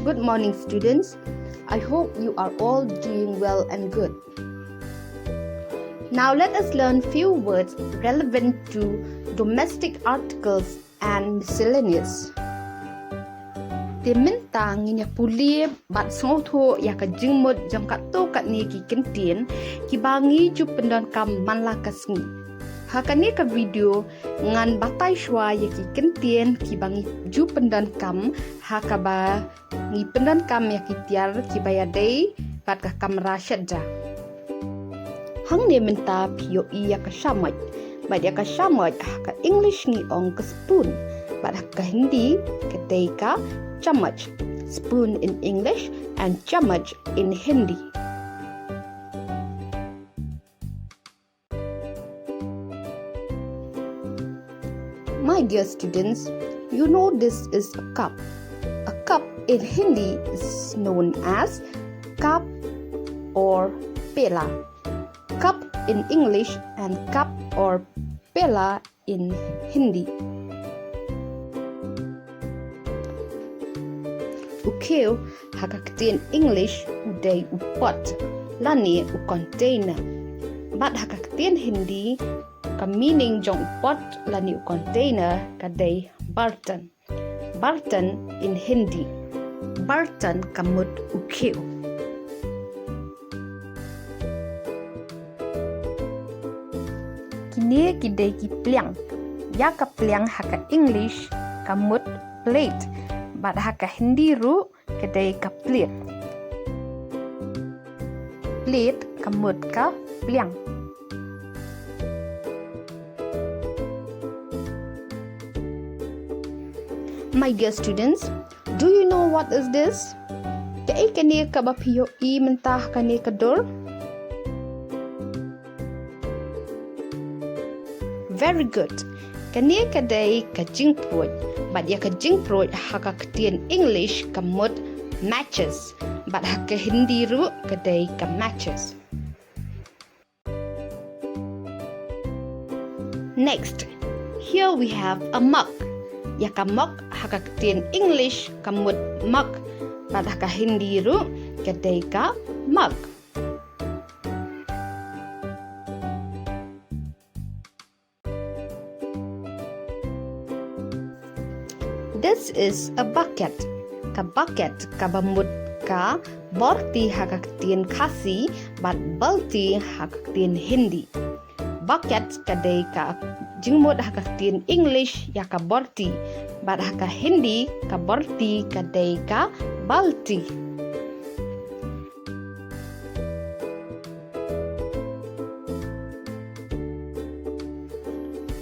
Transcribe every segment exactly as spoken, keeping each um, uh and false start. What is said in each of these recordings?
Good morning, students. I hope you are all doing well and good. Now let us learn few words relevant to domestic articles and miscellaneous. Te mynta ngin ïa pule bad sngewthuh ïa ka jingmut jong katto katne ki kyntien kiba ngi ju pyndonkam man la ka sngi. Ha kane ka video ngan batai shuwa ïa ki kyntien kiba ngi ju pyndonkam ha kaba ngi pyndonkam ïa ki tiar kiba ïadei bad ka kamra shetja. Hangne mynta phi ïohi ïa ka shamoit. Bad ïa ka shamoit ha ka English ngi ong ka spoon. Bad ha ka Hindi ka dei ka chamach. Spoon in English and chamach in Hindi. My dear students, you know this is a cup. A cup in Hindi is known as cup or pela. Cup in English and cup or pela in Hindi. U khiew ha ka ktien English u dei u pot lane u container. Bad ha ka ktien Hindi ka meaning jong u pot lane u container ka dei bartan. Bartan in Hindi. Bartan ka mut u khiew. Kine ki dei ki pliang. Ïa ka pliang ha ka English ka mut plate. Bad ha ka Hindi ruh ka dei ka plate. Plate ka mut ka pliang. My dear students, do you know what is this? Kaei kane kaba phi ïohi mynta ha kane ka dur? Very good. Kane ka dei ka jingpruid. Bad ïa ka jingpruid ha ka ktien English ka mut matches. Bad ha ka Hindi ruh ka dei ka matches. Next, here we have a mug. Ïa ka mug ha ka ktien English ka mut mug. Bad ha ka Hindi ruh ka dei ka mug. This is a bucket. Ka bucket kaba mut ka borti ha ka ktien Khasi bad balti ha ka ktien Hindi. Bucket ka dei ka jingmut ha ka ktien English ïa ka borti bad ha ka Hindi ka borti ka dei ka balti.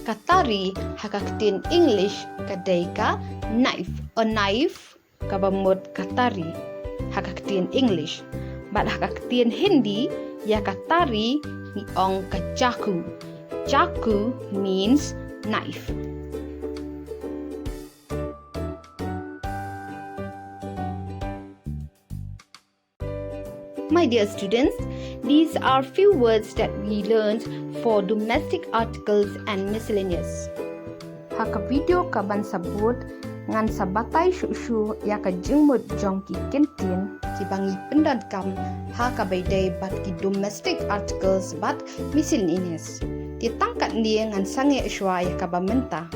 Ka tari ha ka ktien English ka dei ka knife. A knife kaba mut ka tari ha ka ktien English. Bad ha ka ktien Hindi ïa ka tari ngi ong ka chaku. Chaku means knife. My dear students, these are few words that we learned for domestic articles and miscellaneous. Ha ka video kaban sa bud ngan sa batai shuh shuh ïa ka jingmut jong ki kyntien kiba ngi pyndonkam ha kaba ïadei bad ki domestic articles bad miscellaneous. Te tang katne ngan sangeh shuwa ïa kaba mynta.